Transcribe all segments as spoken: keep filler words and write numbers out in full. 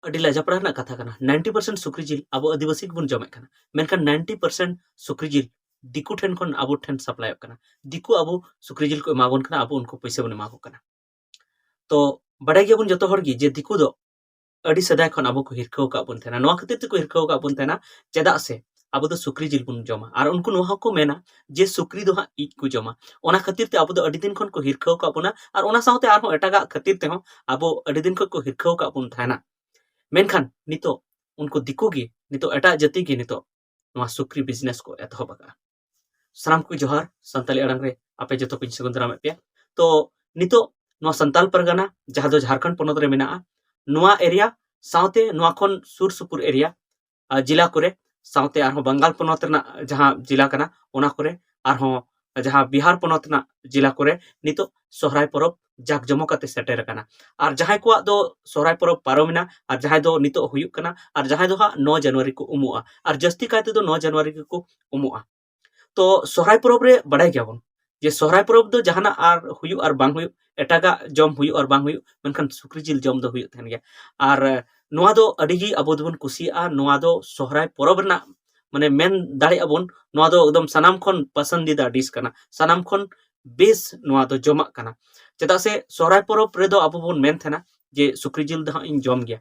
ᱟᱹᱰᱤ ᱞᱟᱡᱟᱯᱟᱲᱟ ᱨᱮᱱᱟᱜ ᱠᱟᱛᱷᱟ ᱠᱟᱱᱟ᱾ ᱱᱟᱭᱤᱱᱴᱤ ᱯᱟᱨᱥᱮᱱᱴ ᱥᱩᱠᱨᱤ ᱡᱤᱞ ᱟᱵᱚ ᱟᱹᱫᱤᱵᱟᱹᱥᱤ ᱜᱮᱵᱚᱱ ᱡᱚᱢᱮᱫ ᱠᱟᱱᱟ, ᱢᱮᱱᱠᱷᱟᱱ ᱱᱟᱭᱤᱱᱴᱤ ᱯᱟᱨᱥᱮᱱᱴ ᱥᱩᱠᱨᱤ ᱡᱤᱞ ᱫᱤᱠᱩ ᱴᱷᱮᱱ ᱠᱷᱚᱱ ᱟᱵᱚ ᱴᱷᱮᱱ ᱥᱟᱯᱞᱟᱭᱚᱜ ᱠᱟᱱᱟ᱾ ᱫᱤᱠᱩ ᱟᱵᱚ ᱥᱩᱠᱨᱤ ᱡᱤᱞ ᱠᱚ ᱮᱢᱟ ᱵᱚᱱ ᱠᱟᱱᱟ, ᱟᱵᱚ ᱩᱱᱠᱩ ᱯᱚᱭᱥᱟ ᱵᱚᱱ ᱮᱢᱟ ᱠᱚ ᱠᱟᱱᱟ᱾ ᱛᱚ ᱵᱟᱰᱟᱭ ᱜᱮᱭᱟᱵᱚᱱ ᱡᱚᱛᱚ ᱦᱚᱲ ᱜᱮ ᱡᱮ ᱫᱤᱠᱩ ᱫᱚ ᱟᱹᱰᱤ ᱥᱮᱫᱟᱭ ᱠᱷᱚᱱ ᱟᱵᱚ ᱠᱚ ᱦᱤᱨᱠᱷᱟᱹᱣ ᱟᱠᱟᱫ ᱵᱚᱱ ᱛᱟᱦᱮᱱᱟ᱾ ᱱᱚᱣᱟ ᱠᱷᱟᱹᱛᱤᱨ ᱛᱮᱠᱚ ᱦᱤᱨᱠᱷᱟᱹᱣ ᱟᱠᱟᱫ ᱵᱚᱱ ᱛᱟᱦᱮᱱᱟ, ᱪᱮᱫᱟᱜ ᱥᱮ ᱟᱵᱚ ᱫᱚ ᱥᱩᱠᱨᱤ ᱡᱤᱞ ᱵᱚᱱ ᱡᱚᱢᱟ, ᱟᱨ ᱩᱱᱠᱩ ᱱᱚᱣᱟ ᱦᱚᱸᱠᱚ ᱢᱮᱱᱟ ᱡᱮ ᱥᱩᱠᱨᱤ ᱫᱚ ᱦᱟᱸᱜ ᱤᱡ ᱠᱚ ᱡᱚᱢᱟ᱾ ᱚᱱᱟ ᱠᱷᱟᱹᱛᱤᱨ ᱛᱮ ᱟᱵᱚ ᱫᱚ ᱟᱹᱰᱤ ᱫᱤᱱ ᱠᱷᱚᱱ ᱠᱚ ᱦᱤᱨᱠᱷᱟᱹᱣ ᱟᱠᱟᱫ ᱵᱚᱱᱟ, ᱟᱨ ᱚᱱᱟ ᱥᱟᱶᱛᱮ ᱟᱨᱦᱚᱸ ᱮᱴᱟᱜᱟᱜ ᱠᱷᱟᱹᱛᱤᱨ ᱛᱮᱦᱚᱸ ᱟᱵᱚ ᱟᱹᱰᱤ ᱫᱤᱱ ᱠᱷᱚᱱ ᱠᱚ ᱦᱤᱨᱠᱷᱟᱹᱣ ᱟᱠᱟᱫ ᱵᱚᱱ ᱛᱟᱦᱮᱱᱟ᱾ ᱢᱮᱱᱠᱷᱟᱱ ᱱᱤᱛᱚᱜ ᱩᱱᱠᱩ ᱫᱤᱠᱩ ᱜᱮ, ᱱᱤᱛᱚᱜ ᱮᱴᱟᱜ ᱡᱟᱹᱛᱤ ᱜᱮ ᱱᱤᱛᱚᱜ ᱱᱚᱣᱟ ᱥᱩᱠᱨᱤ ᱵᱤᱡᱽᱱᱮᱥ ᱠᱚ ᱮᱛᱚᱦᱚᱵ ᱟᱠᱟᱫᱼᱟ᱾ ᱥᱟᱱᱟᱢ ᱠᱚ ᱡᱚᱦᱟᱨ, ᱥᱟᱱᱛᱟᱲᱤ ᱟᱲᱟᱝ ᱨᱮ ᱟᱯᱮ ᱡᱚᱛᱚ ᱠᱚᱧ ᱥᱟᱹᱜᱩᱱ ᱫᱟᱨᱟᱢᱮᱫ ᱯᱮᱭᱟ᱾ ᱛᱚ ᱱᱤᱛᱚᱜ ᱱᱚᱣᱟ ᱥᱟᱱᱛᱟᱞ ᱯᱟᱨᱜᱟᱱᱟ, ᱡᱟᱦᱟᱸ ᱫᱚ ᱡᱷᱟᱲᱠᱷᱚᱸᱰ ᱯᱚᱱᱚᱛ ᱨᱮ ᱢᱮᱱᱟᱜᱼᱟ, ᱱᱚᱣᱟ ᱮᱨᱤᱭᱟ ᱥᱟᱶᱛᱮ ᱱᱚᱣᱟ ᱠᱷᱚᱱ ᱥᱩᱨ ᱥᱩᱯᱩᱨ ᱮᱨᱤᱭᱟ, ᱟᱨ ᱡᱮᱞᱟ ᱠᱚᱨᱮ, ᱥᱟᱶᱛᱮ ᱟᱨᱦᱚᱸ ᱵᱟᱝᱜᱟᱞ ᱯᱚᱱᱚᱛ ᱨᱮᱱᱟᱜ ᱡᱟᱦᱟᱸ ᱡᱮᱞᱟ ᱠᱟᱱᱟ, ᱚᱱᱟ ᱠᱚᱨᱮ, ᱟᱨᱦᱚᱸ ᱡᱟᱦᱟᱸ ᱵᱤᱦᱟᱨ ᱯᱚᱱᱚᱛ ᱨᱮᱱᱟᱜ ᱡᱮᱞᱟ ᱠᱚᱨᱮ ᱱᱤᱛᱚᱜ ᱥᱚᱦᱨᱟᱭ ᱯᱚᱨᱚᱵᱽ ᱡᱟᱠ ᱡᱚᱢᱚᱠ ᱠᱟᱛᱮ ᱥᱮᱴᱮᱨ ᱟᱠᱟᱱᱟ᱾ ᱟᱨ ᱡᱟᱦᱟᱸᱭ ᱠᱚᱣᱟᱜ ᱫᱚ ᱥᱚᱦᱨᱟᱭ ᱯᱚᱨᱚᱵᱽ ᱯᱟᱨᱚᱢᱮᱱᱟ, ᱟᱨ ᱡᱟᱦᱟᱸᱭ ᱫᱚ ᱱᱤᱛᱚᱜ ᱦᱩᱭᱩᱜ ᱠᱟᱱᱟ, ᱟᱨ ᱡᱟᱦᱟᱸᱭ ᱫᱚ ᱦᱟᱸᱜ ᱱᱚ ᱡᱟᱱᱩᱣᱟᱨᱤ ᱠᱚ ᱩᱢᱩᱜᱼᱟ, ᱟᱨ ᱡᱟᱹᱥᱛᱤ ᱠᱟᱭ ᱛᱮᱫᱚ ᱱᱚ ᱡᱟᱱᱩᱣᱟᱨᱤ ᱜᱮᱠᱚ ᱩᱢᱩᱜᱼᱟ᱾ ᱛᱚ ᱥᱚᱦᱨᱟᱭ ᱯᱚᱨᱚᱵᱽ ᱨᱮ ᱵᱟᱰᱟᱭ ᱜᱮᱭᱟᱵᱚᱱ ᱡᱮ ᱥᱚᱦᱨᱟᱭ ᱯᱚᱨᱚᱵᱽ ᱫᱚ ᱡᱟᱦᱟᱱᱟᱜ ᱟᱨ ᱦᱩᱭᱩᱜ ᱟᱨ ᱵᱟᱝ ᱦᱩᱭᱩᱜ, ᱮᱴᱟᱜᱟᱜ ᱡᱚᱢ ᱦᱩᱭᱩᱜ ᱟᱨ ᱵᱟᱝ ᱦᱩᱭᱩᱜ, ᱢᱮᱱᱠᱷᱟᱱ ᱥᱩᱠᱨᱤ ᱡᱤᱞ ᱡᱚᱢ ᱫᱚ ᱦᱩᱭᱩᱜ ᱛᱟᱦᱮᱱ ᱜᱮᱭᱟ᱾ ᱟᱨ ᱱᱚᱣᱟ ᱫᱚ ᱟᱹᱰᱤ ᱜᱮ ᱟᱵᱚ ᱫᱚᱵᱚᱱ ᱠᱩᱥᱤᱭᱟᱜᱼᱟ᱾ ᱱᱚᱣᱟ ᱫᱚ ᱥᱚᱦᱨᱟᱭ ᱯᱚᱨᱚᱵᱽ ᱨᱮᱱᱟᱜ, ᱢᱟᱱᱮ, ᱢᱮᱱ ᱫᱟᱲᱮᱭᱟᱜᱼᱟ ᱵᱚᱱ, ᱱᱚᱣᱟ ᱫᱚ ᱮᱠᱫᱚᱢ ᱥᱟᱱᱟᱢ ᱠᱷᱚᱱ ᱯᱟᱥᱟᱱᱫᱤᱫᱟ ᱰᱤᱥ ᱠᱟᱱᱟ, ᱥᱟᱱᱟᱢ ᱠᱷᱚᱱ ᱵᱮᱥ ᱱᱚᱣᱟ ᱫᱚ ᱡᱚᱢᱟᱜ ᱠᱟᱱᱟ᱾ ᱪᱮᱫᱟᱜ ᱥᱮ ᱥᱚᱦᱨᱟᱭ ᱯᱚᱨᱚᱵᱽ ᱨᱮᱫᱚ ᱟᱵᱚ ᱵᱚᱱ ᱢᱮᱱ ᱛᱟᱦᱮᱱᱟ ᱡᱮ ᱥᱩᱠᱨᱤ ᱡᱤᱞ ᱫᱚ ᱦᱟᱸᱜ ᱤᱧ ᱡᱚᱢ ᱜᱮᱭᱟ᱾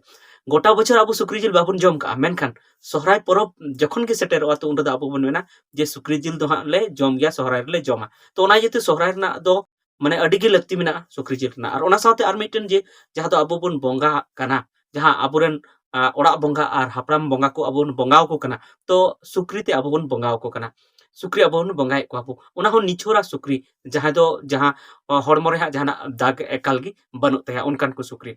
ᱜᱚᱴᱟ ᱵᱚᱪᱷᱚᱨ ᱟᱵᱚ ᱥᱩᱠᱨᱤ ᱡᱤᱞ ᱵᱟᱵᱚᱱ ᱡᱚᱢ ᱠᱟᱜᱼᱟ, ᱢᱮᱱᱠᱷᱟᱱ ᱥᱚᱦᱨᱟᱭ ᱯᱚᱨᱚᱵᱽ ᱡᱚᱠᱷᱚᱱ ᱜᱮ ᱥᱮᱴᱮᱨᱚᱜᱼᱟ, ᱛᱚ ᱩᱱ ᱨᱮᱫᱚ ᱟᱵᱚ ᱵᱚᱱ ᱢᱮᱱᱟ ᱡᱮ ᱥᱩᱠᱨᱤ ᱡᱤᱞ ᱫᱚ ᱦᱟᱸᱜ ᱞᱮ ᱡᱚᱢ ᱜᱮᱭᱟ, ᱥᱚᱦᱨᱟᱭ ᱨᱮᱞᱮ ᱡᱚᱢᱟ᱾ ᱛᱚ ᱚᱱᱟ ᱤᱭᱟᱹᱛᱮ ᱥᱚᱦᱨᱟᱭ ᱨᱮᱱᱟᱜ ᱫᱚ, ᱢᱟᱱᱮ, ᱟᱹᱰᱤ ᱜᱮ ᱞᱟᱹᱠᱛᱤ ᱢᱮᱱᱟᱜᱼᱟ ᱥᱩᱠᱨᱤ ᱡᱤᱞ ᱨᱮᱱᱟᱜ᱾ ᱟᱨ ᱚᱱᱟ ᱥᱟᱶᱛᱮ ᱟᱨ ᱢᱤᱫᱴᱮᱱ ᱡᱮ, ᱡᱟᱦᱟᱸ ᱫᱚ ᱟᱵᱚ ᱵᱚᱱ ᱵᱚᱸᱜᱟ ᱠᱟᱱᱟ, ᱡᱟᱦᱟᱸ ᱟᱵᱚᱨᱮᱱ, ᱟ, ᱚᱲᱟᱜ ᱵᱚᱸᱜᱟ ᱟᱨ ᱦᱟᱯᱲᱟᱢ ᱵᱚᱸᱜᱟ ᱠᱚ ᱟᱵᱚ ᱵᱚᱱ ᱵᱚᱸᱜᱟ ᱟᱠᱚ ᱠᱟᱱᱟ, ᱛᱚ ᱥᱩᱠᱨᱤ ᱛᱮ ᱟᱵᱚ ᱵᱚᱱ ᱵᱚᱸᱜᱟ ᱟᱠᱚ ᱠᱟᱱᱟ, ᱥᱩᱠᱨᱤ ᱟᱵᱚ ᱵᱚᱱ ᱵᱚᱸᱜᱟᱭᱮᱫ ᱠᱚᱣᱟ ᱵᱚ᱾ ᱚᱱᱟ ᱦᱚᱸ ᱱᱤᱪᱷᱚᱨᱟ ᱥᱩᱠᱨᱤ, ᱡᱟᱦᱟᱸᱭ ᱫᱚ, ᱡᱟᱦᱟᱸ, ᱟ, ᱦᱚᱲᱢᱚ ᱨᱮ ᱦᱟᱸᱜ ᱡᱟᱦᱟᱱᱟᱜ ᱫᱟᱜᱽ ᱮᱠᱟᱞ ᱜᱮ ᱵᱟᱹᱱᱩᱜ ᱛᱟᱭᱟ, ᱚᱱᱠᱟᱱ ᱠᱚ ᱥᱩᱠᱨᱤ᱾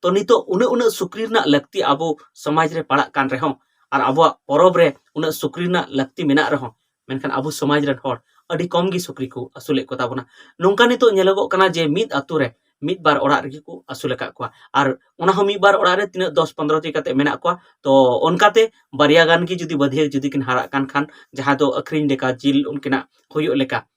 ᱛᱚ ᱱᱤᱛᱚᱜ ᱩᱱᱟᱹᱜ, ᱩᱱᱟᱹᱜ ᱥᱩᱠᱨᱤ ᱨᱮᱱᱟᱜ ᱞᱟᱹᱠᱛᱤ ᱟᱵᱚ ᱥᱚᱢᱟᱡᱽ ᱨᱮ ᱯᱟᱲᱟᱜ ᱠᱟᱱ ᱨᱮᱦᱚᱸ, ᱟᱨ ᱟᱵᱚᱣᱟᱜ ᱯᱚᱨᱚᱵᱽ ᱨᱮ ᱩᱱᱟᱹᱜ ᱥᱩᱠᱨᱤ ᱨᱮᱱᱟᱜ ᱞᱟᱹᱠᱛᱤ ᱢᱮᱱᱟᱜ ᱨᱮᱦᱚᱸ, ᱢᱮᱱᱠᱷᱟᱱ ᱟᱵᱚ ᱥᱚᱢᱟᱡᱽ ᱨᱮᱱ ᱦᱚᱲ ᱟᱹᱰᱤ ᱠᱚᱢ ᱜᱮ ᱥᱩᱠᱨᱤ ᱠᱚ ᱟᱹᱥᱩᱞᱮᱫ ᱠᱚ ᱛᱟᱵᱚᱱᱟ᱾ ᱱᱚᱝᱠᱟ ᱱᱤᱛᱚᱜ ᱧᱮᱞᱚᱜᱚᱜ ᱠᱟᱱᱟ ᱡᱮ ᱢᱤᱫ ᱟᱛᱳ ᱨᱮ ᱢᱤᱫ ᱵᱟᱨ ᱚᱲᱟᱜ ᱨᱮᱜᱮ ᱠᱚ ᱟᱹᱥᱩᱞ ᱟᱠᱟᱫ ᱠᱚᱣᱟ, ᱟᱨ ᱚᱱᱟ ᱦᱚᱸ ᱢᱤᱫ ᱵᱟᱨ ᱚᱲᱟᱜ ᱨᱮ ᱛᱤᱱᱟᱹᱜ ᱫᱚᱥ ᱯᱚᱱᱨᱚ ᱴᱤ ᱠᱟᱛᱮ ᱢᱮᱱᱟᱜ ᱠᱚᱣᱟ᱾ ᱛᱚ ᱚᱱᱠᱟᱛᱮ ᱵᱟᱨᱭᱟ ᱜᱟᱱ ᱜᱮ ᱡᱩᱫᱤ ᱵᱟᱹᱫᱷᱭᱟᱹ ᱡᱩᱫᱤ ᱠᱤᱱ ᱦᱟᱨᱟᱜ ᱠᱟᱱ ᱠᱷᱟᱱ, ᱡᱟᱦᱟᱸ ᱫᱚ ᱟᱹᱠᱷᱨᱤᱧ ᱞᱮᱠᱟ, ᱡᱤᱞ ᱩᱱᱠᱤᱱᱟᱜ ᱦᱩᱭᱩᱜ ᱞᱮᱠᱟ,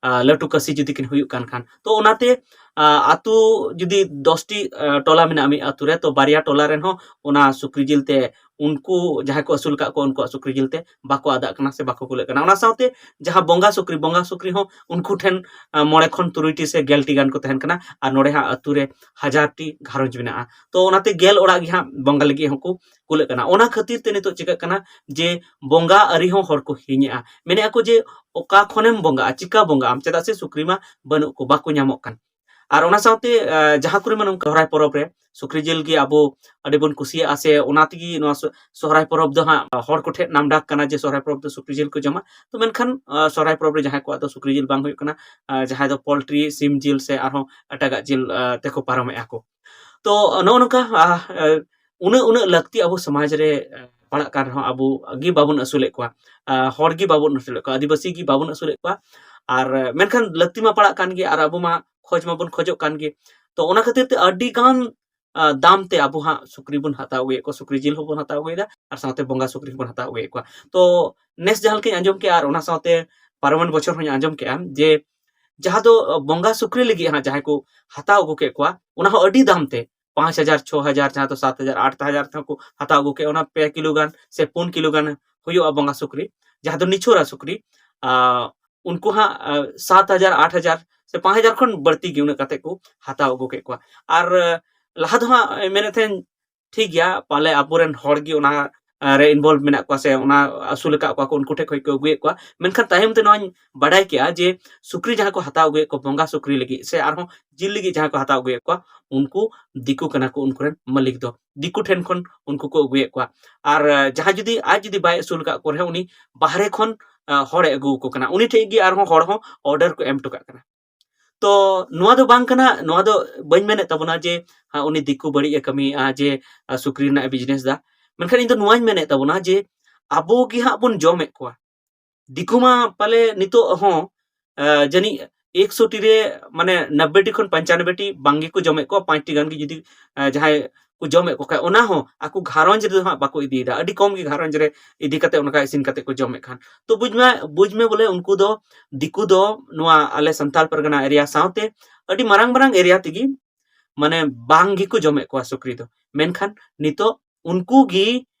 ᱟᱨ ᱞᱟᱹᱴᱩ ᱠᱟᱹᱥᱤ ᱡᱩᱫᱤ ᱠᱤᱱ ᱦᱩᱭᱩᱜ ᱠᱟᱱ ᱠᱷᱟᱱ᱾ ᱛᱚ ᱚᱱᱟᱛᱮ, ᱟᱨ ᱟᱹᱛᱩ ᱡᱩᱫᱤ ᱫᱚᱥ ᱴᱤ, ᱟᱨ ᱴᱚᱞᱟ ᱢᱮᱱᱟᱜᱼᱟ ᱢᱤᱫ ᱟᱹᱛᱩ ᱨᱮ, ᱛᱚ ᱵᱟᱨᱭᱟ ᱴᱚᱞᱟ ᱨᱮᱱ ᱦᱚᱸ ᱚᱱᱟ ᱥᱩᱠᱨᱤ ᱡᱤᱞ ᱛᱮ ᱩᱱᱠᱩ ᱡᱟᱦᱟᱸᱭ ᱠᱚ ᱟᱹᱥᱩᱞ ᱟᱠᱟᱫ ᱠᱚᱣᱟ ᱩᱱᱠᱩᱣᱟᱜ ᱥᱩᱠᱨᱤ ᱡᱤᱞ ᱛᱮ ᱵᱟᱠᱚ ᱟᱫᱟᱜ ᱠᱟᱱᱟ ᱥᱮ ᱵᱟᱠᱚ ᱠᱩᱞᱟᱹᱜ ᱠᱟᱱᱟ᱾ ᱚᱱᱟ ᱥᱟᱶᱛᱮ ᱡᱟᱦᱟᱸ ᱵᱚᱸᱜᱟ ᱥᱩᱠᱨᱤ, ᱵᱚᱸᱜᱟ ᱥᱩᱠᱨᱤ ᱦᱚᱸ ᱩᱱᱠᱩ ᱴᱷᱮᱱ, ᱟᱨ ᱢᱚᱬᱮ ᱠᱷᱚᱱ ᱛᱩᱨᱩᱭ ᱴᱤ ᱥᱮ ᱜᱮᱞ ᱴᱤ ᱜᱟᱱ ᱠᱚ ᱛᱟᱦᱮᱱ ᱠᱟᱱᱟ, ᱟᱨ ᱱᱚᱰᱮ ᱦᱟᱸᱜ ᱟᱹᱛᱩ ᱨᱮ ᱦᱟᱡᱟᱨ ᱴᱤ ᱜᱷᱟᱨᱚᱸᱡᱽ ᱢᱮᱱᱟᱜᱼᱟ᱾ ᱛᱚ ᱚᱱᱟᱛᱮ ᱜᱮᱞ ᱚᱲᱟᱜ ᱜᱮ ᱦᱟᱸᱜ ᱵᱚᱸᱜᱟ ᱞᱟᱹᱜᱤᱫ ᱦᱚᱸᱠᱚ ᱠᱩᱞᱟᱹᱜ ᱠᱟᱱᱟ᱾ ᱚᱱᱟ ᱠᱷᱟᱹᱛᱤᱨ ᱛᱮ ᱱᱤᱛᱚᱜ ᱪᱤᱠᱟᱹᱜ ᱠᱟᱱᱟ ᱡᱮ ᱵᱚᱸᱜᱟ ᱟᱹᱨᱤ ᱦᱚᱸ ᱦᱚᱲ ᱠᱚ ᱦᱤᱲᱤᱧᱮᱜᱼᱟ᱾ ᱢᱮᱱᱮᱫᱼᱟ ᱠᱚ ᱡᱮ ᱚᱠᱟ ᱠᱷᱚᱱᱮᱢ ᱵᱚᱸᱜᱟᱜᱼᱟ, ᱪᱤᱠᱟ ᱵᱚᱸᱜᱟᱜ ᱟᱢ, ᱪᱮᱫᱟᱜ ᱥᱮ ᱥᱩᱠᱨᱤ ᱢᱟ ᱵᱟᱹᱱᱩᱜ ᱠᱚ, ᱵᱟᱠᱚ ᱧᱟᱢᱚᱜ ᱠᱟᱱ᱾ ᱟᱨ ᱚᱱᱟ ᱥᱟᱶᱛᱮ, ᱟᱨ ᱡᱟᱦᱟᱸ ᱠᱚᱨᱮ ᱢᱟ ᱱᱚᱝᱠᱟ ᱥᱚᱦᱨᱟᱭ ᱯᱚᱨᱚᱵᱽ ᱨᱮ ᱥᱩᱠᱨᱤ ᱡᱤᱞ ᱜᱮ ᱟᱵᱚ ᱟᱹᱰᱤ ᱵᱚᱱ ᱠᱩᱥᱤᱭᱟᱜᱼᱟ, ᱥᱮ ᱚᱱᱟ ᱛᱮᱜᱮ ᱱᱚᱣᱟ ᱥᱚ-, ᱥᱚᱦᱨᱟᱭ ᱯᱚᱨᱚᱵᱽ ᱫᱚ ᱦᱟᱸᱜ ᱦᱚᱲ ᱠᱚᱴᱷᱮᱱ ᱱᱟᱢᱰᱟᱠ ᱠᱟᱱᱟ ᱡᱮ ᱥᱚᱦᱨᱟᱭ ᱯᱚᱨᱚᱵᱽ ᱫᱚ ᱥᱩᱠᱨᱤ ᱡᱤᱞ ᱠᱚ ᱡᱚᱢᱟ᱾ ᱛᱚ ᱢᱮᱱᱠᱷᱟᱱ, ᱟᱨ ᱥᱚᱦᱨᱟᱭ ᱯᱚᱨᱚᱵᱽ ᱨᱮ ᱡᱟᱦᱟᱸᱭ ᱠᱚᱣᱟᱜ ᱫᱚ ᱥᱩᱠᱨᱤ ᱡᱤᱞ ᱵᱟᱝ ᱦᱩᱭᱩᱜ ᱠᱟᱱᱟ, ᱟᱨ ᱡᱟᱦᱟᱸᱭ ᱫᱚ ᱯᱳᱞᱴᱨᱤ, ᱥᱤᱢ ᱡᱤᱞ ᱥᱮ ᱟᱨᱦᱚᱸ ᱮᱴᱟᱜᱟᱜ ᱡᱤᱞ, ᱟᱨ ᱛᱮᱠᱚ ᱯᱟᱨᱚᱢᱮᱜᱼᱟ ᱠᱚ᱾ ᱛᱚ ᱱᱚᱜᱼᱚ ᱱᱚᱝᱠᱟ, ᱟᱨ, ᱟᱨ ᱩᱱᱟᱹᱜ, ᱩᱱᱟᱹᱜ ᱞᱟᱹᱠᱛᱤ ᱟᱵᱚ ᱥᱚᱢᱟᱡᱽ ᱨᱮ, ᱟᱨ ᱯᱟᱲᱟᱜ ᱠᱟᱱ ᱨᱮᱦᱚᱸ ᱟᱵᱚ ᱜᱮ ᱵᱟᱵᱚᱱ ᱟᱹᱥᱩᱞᱮᱫ ᱠᱚᱣᱟ, ᱟᱨ ᱦᱚᱲ ᱜᱮ ᱵᱟᱵᱚᱱ ᱟᱹᱥᱩᱞᱮᱫ ᱠᱚᱣᱟ, ᱟᱹᱫᱤᱵᱟᱹᱥᱤ ᱜᱮ ᱵᱟᱵᱚᱱ ᱟᱹᱥᱩᱞᱮᱫ ᱠᱚᱣᱟ᱾ ᱟᱨ, ᱟᱨ ᱢᱮᱱᱠᱷᱟᱱ ᱞᱟᱹᱠᱛᱤ ᱢᱟ ᱯᱟᱲᱟᱜ ᱠᱟᱱ ᱜᱮ, ᱟᱨ ᱟᱵᱚ ᱢᱟ ᱠᱷᱚᱡᱽ ᱢᱟᱵᱚᱱ ᱠᱷᱚᱡᱚᱜ ᱠᱟᱱ ᱜᱮ᱾ ᱛᱚ ᱚᱱᱟ ᱠᱷᱟᱹᱛᱤᱨ ᱛᱮ ᱟᱹᱰᱤ ᱜᱟᱱ, ᱟᱨ ᱫᱟᱢ ᱛᱮ ᱟᱵᱚ ᱦᱟᱸᱜ ᱥᱩᱠᱨᱤ ᱵᱚᱱ ᱦᱟᱛᱟᱣ ᱟᱹᱜᱩᱭᱮᱫ ᱠᱚᱣᱟ, ᱥᱩᱠᱨᱤ ᱡᱤᱞ ᱦᱚᱸᱵᱚᱱ ᱦᱟᱛᱟᱣ ᱟᱹᱜᱩᱭᱮᱫᱟ, ᱟᱨ ᱥᱟᱶᱛᱮ ᱵᱚᱸᱜᱟ ᱥᱩᱠᱨᱤ ᱦᱚᱸᱵᱚᱱ ᱦᱟᱛᱟᱣ ᱟᱹᱜᱩᱭᱮᱫ ᱠᱚᱣᱟ᱾ ᱛᱚ ᱱᱮᱥ ᱡᱟᱦᱟᱸ ᱞᱮᱠᱟᱧ ᱟᱸᱡᱚᱢ ᱠᱮᱜᱼᱟ, ᱟᱨ ᱚᱱᱟ ᱥᱟᱶᱛᱮ ᱯᱟᱨᱚᱢᱮᱱ ᱵᱚᱪᱷᱚᱨ ᱦᱚᱸᱧ ᱟᱸᱡᱚᱢ ᱠᱮᱜᱼᱟ ᱡᱮ ᱡᱟᱦᱟᱸ ᱫᱚ, ᱟᱨ ᱵᱚᱸᱜᱟ ᱥᱩᱠᱨᱤ ᱞᱟᱹᱜᱤᱫ ᱦᱟᱸᱜ ᱡᱟᱦᱟᱸᱭ ᱠᱚ ᱦᱟᱛᱟᱣ ᱟᱹᱜᱩ ᱠᱮᱫ ᱠᱚᱣᱟ, ᱚᱱᱟ ᱦᱚᱸ ᱟᱹᱰᱤ ᱫᱟᱢ ᱛᱮ, ᱯᱟᱸᱪ ᱦᱟᱡᱟᱨ, ᱪᱷᱚ ᱦᱟᱡᱟᱨ, ᱡᱟᱦᱟᱸ ᱫᱚ ᱥᱟᱛ ᱦᱟᱡᱟᱨ, ᱟᱴ ᱦᱟᱡᱟᱨ ᱛᱮᱦᱚᱸ ᱠᱚ ᱦᱟᱛᱟᱣ ᱟᱹᱜᱩ ᱠᱮᱫ, ᱚᱱᱟ ᱯᱮ ᱠᱤᱞᱳ ᱜᱟᱱ ᱥᱮ ᱯᱩᱱ ᱠᱤᱞᱳ ᱜᱟᱱ ᱦᱩᱭᱩᱜᱼᱟ ᱵᱚᱸᱜᱟ ᱥᱩᱠᱨᱤ, ᱡᱟᱦᱟᱸ ᱫᱚ ᱱᱤᱪᱷᱚᱨᱟ ᱥᱩᱠᱨᱤ᱾ ᱟᱨ ᱩᱱᱠᱩ ᱦᱟᱸᱜ, ᱟᱨ ᱥᱟᱛ ᱦᱟᱡᱟᱨ, ᱟᱴ ᱦᱟᱡᱟᱨ ᱥᱮ ᱯᱟᱸᱪ ᱦᱟᱡᱟᱨ ᱠᱷᱚᱱ ᱵᱟᱹᱲᱛᱤ ᱜᱮ ᱩᱱᱟᱹᱜ ᱠᱟᱛᱮ ᱠᱚ ᱦᱟᱛᱟᱣ ᱟᱹᱜᱩ ᱠᱮᱫ ᱠᱚᱣᱟ᱾ ᱟᱨ, ᱟᱨ ᱞᱟᱦᱟ ᱫᱚ ᱦᱟᱸᱜ ᱢᱮᱱᱮᱫ ᱛᱟᱦᱮᱸᱱ ᱴᱷᱤᱠ ᱜᱮᱭᱟ, ᱯᱟᱞᱮ ᱟᱵᱚᱨᱮᱱ ᱦᱚᱲ ᱜᱮ ᱚᱱᱟ, ᱟᱨ ᱨᱮ involve ᱢᱮᱱᱟᱜ ᱠᱚᱣᱟ ᱥᱮ ᱚᱱᱟ ᱟᱹᱥᱩᱞ ᱟᱠᱟᱫ ᱠᱚᱣᱟ ᱠᱚ, ᱩᱱᱠᱩ ᱴᱷᱮᱱ ᱠᱷᱚᱱ ᱠᱚ ᱟᱹᱜᱩᱭᱮᱫ ᱠᱚᱣᱟ᱾ ᱢᱮᱱᱠᱷᱟᱱ ᱛᱟᱭᱚᱢ ᱛᱮ ᱱᱚᱣᱟᱧ ᱵᱟᱰᱟᱭ ᱠᱮᱜᱼᱟ ᱡᱮ ᱥᱩᱠᱨᱤ ᱡᱟᱦᱟᱸ ᱠᱚ ᱦᱟᱛᱟᱣ ᱟᱹᱜᱩᱭᱮᱫ ᱠᱚᱣᱟ ᱵᱚᱸᱜᱟ ᱥᱩᱠᱨᱤ ᱞᱟᱹᱜᱤᱫ ᱥᱮ ᱟᱨᱦᱚᱸ ᱡᱤᱞ ᱞᱟᱹᱜᱤᱫ ᱡᱟᱦᱟᱸ ᱠᱚ ᱦᱟᱛᱟᱣ ᱟᱹᱜᱩᱭᱮᱫ ᱠᱚᱣᱟ, ᱩᱱᱠᱩ ᱫᱤᱠᱩ ᱠᱟᱱᱟ ᱠᱚ, ᱩᱱᱠᱩ ᱨᱮᱱ ᱢᱟᱹᱞᱤᱠ ᱫᱚ ᱫᱤᱠᱩ ᱴᱷᱮᱱ ᱠᱷᱚᱱ ᱩᱱᱠᱩ ᱠᱚ ᱟᱹᱜᱩᱭᱮᱫ ᱠᱚᱣᱟ᱾ ᱟᱨ, ᱟᱨ ᱡᱟᱦᱟᱸᱭ ᱡᱩᱫᱤ, ᱟᱡ ᱡᱩᱫᱤ ᱵᱟᱭ ᱟᱹᱥᱩᱞ ᱟᱠᱟᱫ ᱠᱚ ᱨᱮᱦᱚᱸ, ᱩᱱᱤ ᱵᱟᱦᱨᱮ ᱠᱷᱚᱱ, ᱟᱨ ᱦᱚᱲᱮ ᱟᱹᱜᱩ ᱟᱠᱚ ᱠᱟᱱᱟ, ᱩᱱᱤ ᱴᱷᱮᱱ ᱜᱮ ᱟᱨᱦᱚᱸ ᱦᱚᱲ ᱦᱚᱸ order ᱠᱚ ᱮᱢ ᱦᱚᱴᱚ ᱠᱟᱜ ᱠᱟᱱᱟ᱾ ᱛᱚ ᱱᱚᱣᱟ ᱫᱚ ᱵᱟᱝ ᱠᱟᱱᱟ, ᱱᱚᱣᱟ ᱫᱚ ᱵᱟᱹᱧ ᱢᱮᱱᱮᱫ ᱛᱟᱵᱚᱱᱟ ᱡᱮ, ᱦᱮᱸ, ᱩᱱᱤ ᱫᱤᱠᱩ ᱵᱟᱹᱲᱤᱡ ᱮ ᱠᱟᱹᱢᱤᱭᱮᱫᱼᱟ ᱡᱮ, ᱟᱨ ᱥᱩᱠᱨᱤ ᱨᱮᱱᱟᱜ ᱮ business ᱫᱟ᱾ ᱢᱮᱱᱠᱷᱟᱱ ᱤᱧ ᱫᱚ ᱱᱚᱣᱟᱧ ᱢᱮᱱᱮᱫ ᱛᱟᱵᱚᱱᱟ ᱡᱮ ᱟᱵᱚ ᱜᱮ ᱦᱟᱸᱜ ᱵᱚᱱ ᱡᱚᱢᱮᱫ ᱠᱚᱣᱟ᱾ ᱫᱤᱠᱩ ᱢᱟ ᱯᱟᱞᱮ ᱱᱤᱛᱚᱜ ᱦᱚᱸ, ᱟᱨ ᱡᱟᱹᱱᱤᱡ ᱮᱠᱥᱚ ᱴᱤ ᱨᱮ ᱢᱟᱱᱮ ᱱᱚᱵᱵᱳᱭ ᱴᱤ ᱠᱷᱚᱱ ᱯᱚᱧᱪᱟᱱᱚᱵᱵᱳᱭ ᱴᱤ ᱵᱟᱝ ᱜᱮᱠᱚ ᱡᱚᱢᱮᱫ ᱠᱚᱣᱟ, ᱯᱟᱸᱪ ᱴᱤ ᱜᱟᱱ ᱜᱮ ᱡᱩᱫᱤ, ᱟᱨ ᱡᱟᱦᱟᱸᱭ ᱠᱚ ᱡᱚᱢᱮᱫ ᱠᱚ ᱠᱷᱟᱡ, ᱚᱱᱟ ᱦᱚᱸ ᱟᱠᱚ ᱜᱷᱟᱨᱚᱸᱡᱽ ᱨᱮᱫᱚ ᱦᱟᱸᱜ ᱵᱟᱠᱚ ᱤᱫᱤᱭᱮᱫᱟ᱾ ᱟᱹᱰᱤ ᱠᱚᱢ ᱜᱮ ᱜᱷᱟᱨᱚᱸᱡᱽ ᱨᱮ ᱤᱫᱤ ᱠᱟᱛᱮ ᱚᱱᱠᱟ ᱤᱥᱤᱱ ᱠᱟᱛᱮ ᱠᱚ ᱡᱚᱢᱮᱫ ᱠᱷᱟᱱ᱾ ᱛᱚ ᱵᱩᱡᱽ ᱢᱮ, ᱵᱩᱡᱽ ᱢᱮ ᱵᱚᱞᱮ ᱩᱱᱠᱩ ᱫᱚ, ᱫᱤᱠᱩ ᱫᱚ ᱱᱚᱣᱟ ᱟᱞᱮ ᱥᱟᱱᱛᱟᱞ ᱯᱟᱨᱜᱟᱱᱟ ᱮᱨᱤᱭᱟ ᱥᱟᱶᱛᱮ ᱟᱹᱰᱤ ᱢᱟᱨᱟᱝ ᱢᱟᱨᱟᱝ ᱮᱨᱤᱭᱟ ᱛᱮᱜᱮ ᱢᱟᱱᱮ ᱵᱟᱝ ᱜᱮᱠᱚ ᱡᱚᱢᱮᱫ ᱠᱚᱣᱟ ᱥᱩᱠᱨᱤ ᱫᱚ᱾ ᱢᱮᱱᱠᱷᱟᱱ ᱱᱤᱛᱚᱜ ᱩᱱᱠᱩ ᱜᱮ,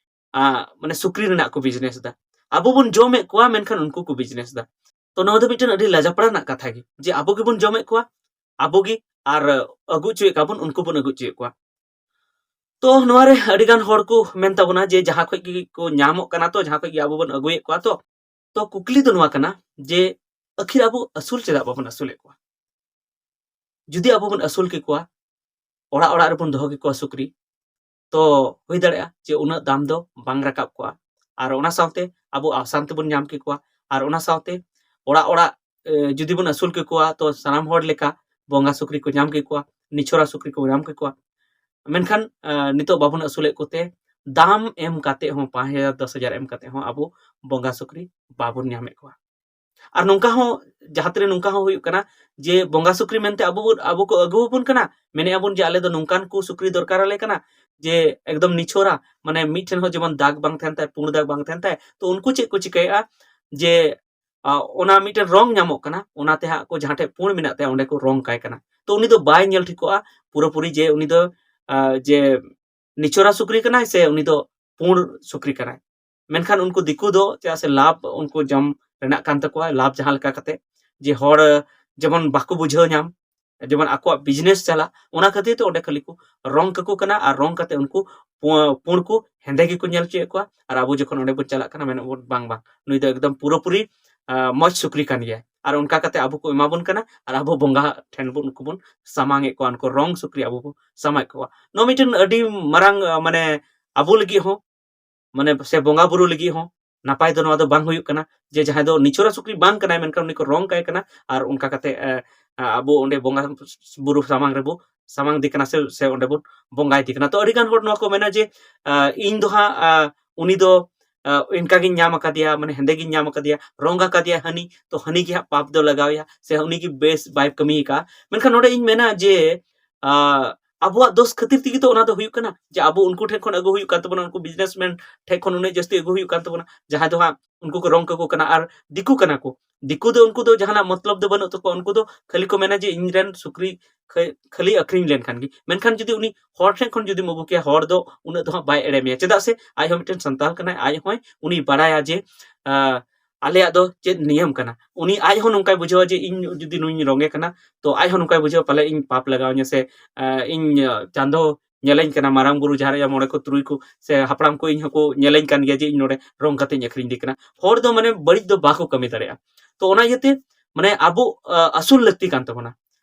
ᱟ, ᱢᱟᱱᱮ ᱥᱩᱠᱨᱤ ᱨᱮᱱᱟᱜ ᱠᱚ ᱵᱤᱡᱽᱱᱮᱥ ᱮᱫᱟ᱾ ᱟᱵᱚ ᱵᱚᱱ ᱡᱚᱢᱮᱫ ᱠᱚᱣᱟ, ᱢᱮᱱᱠᱷᱟᱱ ᱩᱱᱠᱩ ᱠᱚ ᱵᱤᱡᱽᱱᱮᱥ ᱮᱫᱟ᱾ ᱛᱚ ᱱᱚᱣᱟ ᱫᱚ ᱢᱤᱫᱴᱮᱱ ᱟᱹᱰᱤ ᱞᱟᱡᱟᱯᱟᱲᱟ ᱨᱮᱱᱟᱜ ᱠᱟᱛᱷᱟ ᱜᱮ, ᱡᱮ ᱟᱵᱚ ᱜᱮᱵᱚᱱ ᱡᱚᱢᱮᱫ ᱠᱚᱣᱟ, ᱟᱵᱚ ᱜᱮ, ᱟᱨ ᱟᱹᱜᱩ ᱦᱚᱪᱚᱭᱮᱫ ᱠᱚᱣᱟ ᱵᱚᱱ, ᱩᱱᱠᱩ ᱵᱚᱱ ᱟᱹᱜᱩ ᱦᱚᱪᱚᱭᱮᱫ ᱠᱚᱣᱟ᱾ ᱛᱚ ᱱᱚᱣᱟ ᱨᱮ ᱟᱹᱰᱤ ᱜᱟᱱ ᱦᱚᱲ ᱠᱚ ᱢᱮᱱ ᱛᱟᱵᱚᱱᱟ ᱡᱮ ᱡᱟᱦᱟᱸ ᱠᱷᱚᱡ ᱜᱮ ᱠᱚ ᱧᱟᱢᱚᱜ ᱠᱟᱱᱟ, ᱛᱚ ᱡᱟᱦᱟᱸ ᱠᱷᱚᱡ ᱜᱮ ᱟᱵᱚ ᱵᱚᱱ ᱟᱹᱜᱩᱭᱮᱫ ᱠᱚᱣᱟ, ᱛᱚ, ᱛᱚ ᱠᱩᱠᱞᱤ ᱫᱚ ᱱᱚᱣᱟ ᱠᱟᱱᱟ ᱡᱮ ᱟᱹᱠᱷᱤᱨ ᱟᱵᱚ ᱟᱹᱥᱩᱞ ᱪᱮᱫᱟᱜ ᱵᱟᱵᱚᱱ ᱟᱹᱥᱩᱞᱮᱫ ᱠᱚᱣᱟ? ᱡᱩᱫᱤ ᱟᱵᱚ ᱵᱚᱱ ᱟᱹᱥᱩᱞ ᱠᱮᱠᱚᱣᱟ, ᱚᱲᱟᱜ ᱚᱲᱟᱜ ᱨᱮᱵᱚᱱ ᱫᱚᱦᱚ ᱠᱮᱠᱚᱣᱟ ᱥᱩᱠᱨᱤ, ᱛᱚ ᱦᱩᱭ ᱫᱟᱲᱮᱭᱟᱜᱼᱟ ᱡᱮ ᱩᱱᱟᱹᱜ ᱫᱟᱢ ᱫᱚ ᱵᱟᱝ ᱨᱟᱠᱟᱵ ᱠᱚᱜᱼᱟ᱾ ᱟᱨ ᱚᱱᱟ ᱥᱟᱶᱛᱮ ᱟᱵᱚ ᱟᱥᱟᱱ ᱛᱮᱵᱚᱱ ᱧᱟᱢ ᱠᱮᱠᱚᱣᱟ᱾ ᱟᱨ ᱚᱱᱟ ᱥᱟᱶᱛᱮ ᱚᱲᱟᱜ ᱚᱲᱟᱜ, ᱮ, ᱡᱩᱫᱤ ᱵᱚᱱ ᱟᱹᱥᱩᱞ ᱠᱮᱠᱚᱣᱟ, ᱛᱚ ᱥᱟᱱᱟᱢ ᱦᱚᱲ ᱞᱮᱠᱟ ᱵᱚᱸᱜᱟ ᱥᱩᱠᱨᱤ ᱠᱚ ᱧᱟᱢ ᱠᱮᱠᱚᱣᱟ, ᱱᱤᱪᱷᱚᱨᱟ ᱥᱩᱠᱨᱤ ᱠᱚ ᱧᱟᱢ ᱠᱮᱠᱚᱣᱟ᱾ ᱢᱮᱱᱠᱷᱟᱱ, ᱮ, ᱱᱤᱛᱚᱜ ᱵᱟᱵᱚᱱ ᱟᱹᱥᱩᱞᱮᱫ ᱠᱚᱛᱮ ᱫᱟᱢ ᱮᱢ ᱠᱟᱛᱮ ᱦᱚᱸ, ᱯᱟᱸᱪ ᱦᱟᱡᱟᱨ, ᱫᱚᱥ ᱦᱟᱡᱟᱨ ᱮᱢ ᱠᱟᱛᱮ ᱦᱚᱸ ᱟᱵᱚ ᱵᱚᱸᱜᱟ ᱥᱩᱠᱨᱤ ᱵᱟᱵᱚᱱ ᱧᱟᱢᱮᱫ ᱠᱚᱣᱟ᱾ ᱟᱨ ᱱᱚᱝᱠᱟ ᱦᱚᱸ, ᱡᱟᱦᱟᱸ ᱛᱤᱱᱟᱹᱜ ᱱᱚᱝᱠᱟ ᱦᱚᱸ ᱦᱩᱭᱩᱜ ᱠᱟᱱᱟ ᱡᱮ ᱵᱚᱸᱜᱟ ᱥᱩᱠᱨᱤ ᱢᱮᱱᱛᱮ ᱟᱵᱚ ᱵᱚᱱ, ᱟᱵᱚ ᱠᱚ ᱟᱹᱜᱩ ᱟᱵᱚᱱ ᱠᱟᱱᱟ, ᱢᱮᱱᱮᱫ ᱟᱵᱚᱱ ᱡᱮ ᱟᱞᱮ ᱫᱚ ᱱᱚᱝᱠᱟᱱ ᱠᱚ ᱥᱩᱠᱨᱤ ᱫᱚᱨᱠᱟᱨ ᱟᱞᱮ ᱠᱟᱱᱟ ᱡᱮ ᱮᱠᱫᱚᱢ ᱱᱤᱪᱷᱚᱨᱟ, ᱢᱟᱱᱮ ᱢᱤᱫᱴᱷᱮᱱ ᱦᱚᱸ ᱡᱮᱢᱚᱱ ᱫᱟᱜᱽ ᱵᱟᱝ ᱛᱟᱦᱮᱱ ᱛᱟᱭ, ᱯᱩᱸᱰ ᱫᱟᱜᱽ ᱵᱟᱝ ᱛᱟᱦᱮᱱ ᱛᱟᱭ᱾ ᱛᱚ ᱩᱱᱠᱩ ᱪᱮᱫ ᱠᱚ ᱪᱤᱠᱟᱹᱭᱮᱫᱼᱟ ᱡᱮ, ᱟ, ᱚᱱᱟ ᱢᱤᱫᱴᱮᱱ ᱨᱚᱝ ᱧᱟᱢᱚᱜ ᱠᱟᱱᱟ, ᱚᱱᱟᱛᱮ ᱦᱟᱸᱜ ᱠᱚ ᱡᱟᱦᱟᱸ ᱴᱷᱮᱡ ᱯᱩᱸᱰ ᱢᱮᱱᱟᱜ ᱛᱟᱭᱟ ᱚᱸᱰᱮ ᱠᱚ ᱨᱚᱝ ᱠᱟᱭ ᱠᱟᱱᱟ᱾ ᱛᱚ ᱩᱱᱤ ᱫᱚ ᱵᱟᱭ ᱧᱮᱞ ᱴᱷᱤᱠᱚᱜᱼᱟ ᱯᱩᱨᱟᱹᱯᱩᱨᱤ ᱡᱮ ᱩᱱᱤ ᱫᱚ, ᱟ, ᱡᱮ ᱱᱤᱪᱷᱚᱨᱟ ᱥᱩᱠᱨᱤ ᱠᱟᱱᱟᱭ ᱥᱮ ᱩᱱᱤ ᱫᱚ ᱯᱩᱸᱰ ᱥᱩᱠᱨᱤ ᱠᱟᱱᱟᱭ᱾ ᱢᱮᱱᱠᱷᱟᱱ ᱩᱱᱠᱩ ᱫᱤᱠᱩ ᱫᱚ ᱪᱮᱫᱟᱜ ᱥᱮ ᱞᱟᱵᱷ ᱩᱱᱠᱩ ᱡᱚᱢ ᱨᱮᱱᱟᱜ ᱠᱟᱱ ᱛᱟᱠᱚᱣᱟ, ᱞᱟᱵᱷ ᱡᱟᱦᱟᱸ ᱞᱮᱠᱟ ᱠᱟᱛᱮ ᱡᱮ ᱦᱚᱲ ᱡᱮᱢᱚᱱ ᱵᱟᱠᱚ ᱵᱩᱡᱷᱟᱹᱣ ᱧᱟᱢ, ᱡᱮᱢᱚᱱ ᱟᱠᱚᱣᱟᱜ ᱵᱤᱡᱽᱱᱮᱥ ᱪᱟᱞᱟᱜ, ᱚᱱᱟ ᱠᱷᱟᱹᱛᱤᱨ ᱛᱮ ᱚᱸᱰᱮ ᱠᱷᱟᱹᱞᱤ ᱠᱚ ᱨᱚᱝ ᱠᱟᱠᱚ ᱠᱟᱱᱟ ᱟᱨ ᱨᱚᱝ ᱠᱟᱛᱮ ᱩᱱᱠᱩ ᱯᱩ-, ᱯᱩᱸᱰ ᱠᱚ ᱦᱮᱸᱫᱮ ᱜᱮᱠᱚ ᱧᱮᱞ ᱦᱚᱪᱚᱭᱮᱫ ᱠᱚᱣᱟ᱾ ᱟᱨ ᱟᱵᱚ ᱡᱚᱠᱷᱚᱱ ᱚᱸᱰᱮ ᱵᱚᱱ ᱪᱟᱞᱟᱜ ᱠᱟᱱᱟ, ᱢᱮᱱ ᱟᱵᱚᱱ, "ᱵᱟᱝ, ᱵᱟᱝ, ᱱᱩᱭ ᱫᱚ ᱮᱠᱫᱚᱢ ᱯᱩᱨᱟᱹᱯᱩᱨᱤ, ᱟ, ᱢᱚᱡᱽ ᱥᱩᱠᱨᱤ ᱠᱟᱱ ᱜᱮᱭᱟᱭ", ᱟᱨ ᱚᱱᱠᱟ ᱠᱟᱛᱮ ᱟᱵᱚ ᱠᱚ ᱮᱢᱟ ᱵᱚᱱ ᱠᱟᱱᱟ ᱟᱨ ᱟᱵᱚ ᱵᱚᱸᱜᱟ ᱴᱷᱮᱱ ᱵᱚᱱ, ᱩᱱᱠᱩ ᱵᱚᱱ ᱥᱟᱢᱟᱝ ᱮᱫ ᱠᱚᱣᱟ, ᱩᱱᱠᱩ ᱨᱚᱝ ᱥᱩᱠᱨᱤ ᱟᱵᱚ ᱵᱚᱱ ᱥᱟᱢᱟᱝ ᱮᱫ ᱠᱚᱣᱟ᱾ ᱱᱚᱣᱟ ᱢᱤᱫᱴᱮᱱ ᱟᱹᱰᱤ ᱢᱟᱨᱟᱝ, ᱟ, ᱢᱟᱱᱮ ᱟᱵᱚ ᱞᱟᱹᱜᱤᱫ ᱦᱚᱸ, ᱢᱟᱱᱮ ᱥᱮ ᱵᱚᱸᱜᱟ ᱵᱩᱨᱩ ᱞᱟᱹᱜᱤᱫ ᱦᱚᱸ ᱱᱟᱯᱟᱭ ᱫᱚ ᱱᱚᱣᱟ ᱫᱚ ᱵᱟᱝ ᱦᱩᱭᱩᱜ ᱠᱟᱱᱟ, ᱡᱮ ᱡᱟᱦᱟᱸᱭ ᱫᱚ ᱱᱤᱪᱷᱚᱨᱟ ᱥᱩᱠᱨᱤ ᱵᱟᱝ ᱠᱟᱱᱟᱭ, ᱢᱮᱱᱠᱷᱟᱱ ᱩᱱᱤ ᱠᱚ ᱨᱚᱝ ᱠᱟᱭ ᱠᱟᱱᱟ ᱟᱨ ᱚᱱᱠᱟ ᱠᱟᱛᱮ, ᱮ, ᱟᱵᱚ ᱚᱸᱰᱮ ᱵᱚᱸᱜᱟ ᱵᱩᱨᱩ ᱥᱟᱢᱟᱝ ᱨᱮᱵᱚ ᱥᱟᱢᱟᱝ ᱤᱫᱤ ᱠᱟᱱᱟ ᱥᱮ, ᱥᱮ ᱚᱸᱰᱮ ᱵᱚᱱ ᱵᱚᱸᱜᱟ ᱤᱫᱤ ᱠᱟᱱᱟ᱾ ᱛᱚ ᱟᱹᱰᱤ ᱜᱟᱱ ᱦᱚᱲ ᱱᱚᱣᱟ ᱠᱚ ᱢᱮᱱᱟ ᱡᱮ, ᱟ, ᱤᱧ ᱫᱚ ᱦᱟᱸᱜ, ᱟ, ᱩᱱᱤ ᱫᱚ, ᱟ, ᱤᱱᱠᱟ ᱜᱤᱧ ᱧᱟᱢ ᱟᱠᱟᱫᱮᱭᱟ, ᱢᱟᱱᱮ ᱦᱮᱸᱫᱮ ᱜᱤᱧ ᱧᱟᱢ ᱟᱠᱟᱫᱮᱭᱟ, ᱨᱚᱝ ᱟᱠᱟᱫᱮᱭᱟ ᱦᱟᱹᱱᱤ, ᱛᱚ ᱦᱟᱹᱱᱤ ᱜᱮ ᱦᱟᱸᱜ ᱯᱟᱯ ᱫᱚ ᱞᱟᱜᱟᱣ ᱮᱭᱟ ᱥᱮ ᱩᱱᱤ ᱜᱮ ᱵᱮᱥ ᱵᱟᱭ ᱠᱟᱹᱢᱤ ᱟᱠᱟᱫᱼᱟ᱾ ᱢᱮᱱᱠᱷᱟᱱ ᱱᱚᱰᱮ ᱤᱧ ᱢᱮᱱᱟ ᱡᱮ, ᱟ, ᱟᱵᱚᱣᱟᱜ ᱫᱳᱥ ᱠᱷᱟᱹᱛᱤᱨ ᱛᱮᱜᱮ ᱛᱚ ᱚᱱᱟ ᱫᱚ ᱦᱩᱭᱩᱜ ᱠᱟᱱᱟ, ᱡᱮ ᱟᱵᱚ ᱩᱱᱠᱩ ᱴᱷᱮᱱ ᱠᱷᱚᱱ ᱟᱹᱜᱩ ᱦᱩᱭᱩᱜ ᱠᱟᱱ ᱛᱟᱵᱚᱱᱟ, ᱩᱱᱠᱩ ᱵᱤᱡᱽᱱᱮᱥᱢᱮᱱ ᱴᱷᱮᱱ ᱠᱷᱚᱱ ᱩᱱᱟᱹᱜ ᱡᱟᱹᱥᱛᱤ ᱟᱹᱜᱩ ᱦᱩᱭᱩᱜ ᱠᱟᱱ ᱛᱟᱵᱚᱱᱟ, ᱡᱟᱦᱟᱸᱭ ᱫᱚ ᱦᱟᱸᱜ ᱩᱱᱠᱩ ᱠᱚ ᱨᱚᱝ ᱠᱟᱠᱚ ᱠᱟᱱᱟ ᱟᱨ ᱫᱤᱠᱩ ᱠᱟᱱᱟ ᱠᱚ᱾ ᱫᱤᱠᱩ ᱫᱚ ᱩᱱᱠᱩ ᱫᱚ ᱡᱟᱦᱟᱱᱟᱜ ᱢᱚᱛᱞᱚᱵ ᱫᱚ ᱵᱟᱹᱱᱩᱜ ᱛᱟᱠᱚᱣᱟ, ᱩᱱᱠᱩ ᱫᱚ ᱠᱷᱟᱹᱞᱤ ᱠᱚ ᱢᱮᱱᱟ ᱡᱮ ᱤᱧ ᱨᱮᱱ ᱥᱩᱠᱨᱤ ᱠᱷᱟᱹ-, ᱠᱷᱟᱹᱞᱤ ᱟᱹᱠᱷᱨᱤᱧ ᱞᱮᱱᱠᱷᱟᱱ ᱜᱮ᱾ ᱢᱮᱱᱠᱷᱟᱱ ᱡᱩᱫᱤ ᱩᱱᱤ ᱦᱚᱲ ᱴᱷᱮᱱ ᱠᱷᱚᱱ ᱡᱩᱫᱤᱢ ᱟᱹᱜᱩ ᱠᱮᱭᱟ, ᱦᱚᱲ ᱫᱚ ᱩᱱᱟᱹᱜ ᱫᱚ ᱦᱟᱸᱜ ᱵᱟᱭ ᱮᱲᱮ ᱢᱮᱭᱟ, ᱪᱮᱫᱟᱜ ᱥᱮ ᱟᱡ ᱦᱚᱸ ᱢᱤᱫᱴᱮᱱ ᱥᱟᱱᱛᱟᱲ ᱠᱟᱱᱟᱭ, ᱟᱡ ᱦᱚᱸᱭ, ᱩᱱᱤ ᱵᱟᱲᱟᱭᱟ ᱡᱮ, ᱟᱸ, ᱟᱞᱮᱭᱟᱜ ᱫᱚ ᱪᱮᱫ ᱱᱤᱭᱚᱢ ᱠᱟᱱᱟ᱾ ᱩᱱᱤ ᱟᱡ ᱦᱚᱸ ᱱᱚᱝᱠᱟᱭ ᱵᱩᱡᱷᱟᱹᱣᱟ ᱡᱮ ᱤᱧ ᱡᱩᱫᱤ ᱱᱩᱭᱤᱧ ᱨᱚᱝᱮ ᱠᱟᱱᱟ, ᱛᱚ ᱟᱡ ᱦᱚᱸ ᱱᱚᱝᱠᱟᱭ ᱵᱩᱡᱷᱟᱹᱣᱟ ᱯᱟᱞᱮ ᱤᱧ ᱯᱟᱯ ᱞᱟᱜᱟᱣ ᱤᱧᱟ ᱥᱮ, ᱟᱸ, ᱤᱧ, ᱟᱸ, ᱪᱟᱸᱫᱚ ᱧᱮᱞᱮᱧ ᱠᱟᱱᱟ, ᱢᱟᱨᱟᱝ ᱵᱩᱨᱩ, ᱡᱟᱦᱮᱨ ᱟᱭᱳ, ᱢᱚᱬᱮ ᱠᱚ, ᱛᱩᱨᱩᱭ ᱠᱚ ᱥᱮ ᱦᱟᱯᱲᱟᱢ ᱠᱚ ᱤᱧ ᱦᱚᱸᱠᱚ ᱧᱮᱞᱮᱧ ᱠᱟᱱ ᱜᱮᱭᱟ ᱡᱮ ᱤᱧ ᱱᱚᱰᱮ ᱨᱚᱝ ᱠᱟᱛᱮᱧ ᱟᱹᱠᱷᱨᱤᱧ ᱫᱮ ᱠᱟᱱᱟ᱾ ᱦᱚᱲ ᱫᱚ ᱢᱟᱱᱮ ᱵᱟᱹᱲᱤᱡ ᱫᱚ ᱵᱟᱠᱚ ᱠᱟᱹᱢᱤ ᱫᱟᱲᱮᱭᱟᱜᱼᱟ᱾ ᱛᱚ ᱚᱱᱟ ᱤᱭᱟᱹᱛᱮ ᱢᱟᱱᱮ ᱟᱵᱚ, ᱟᱸ, ᱟᱹᱥᱩᱞ ᱞᱟᱹᱠᱛᱤ ᱠᱟᱱ ᱛᱟᱵᱚᱱᱟ᱾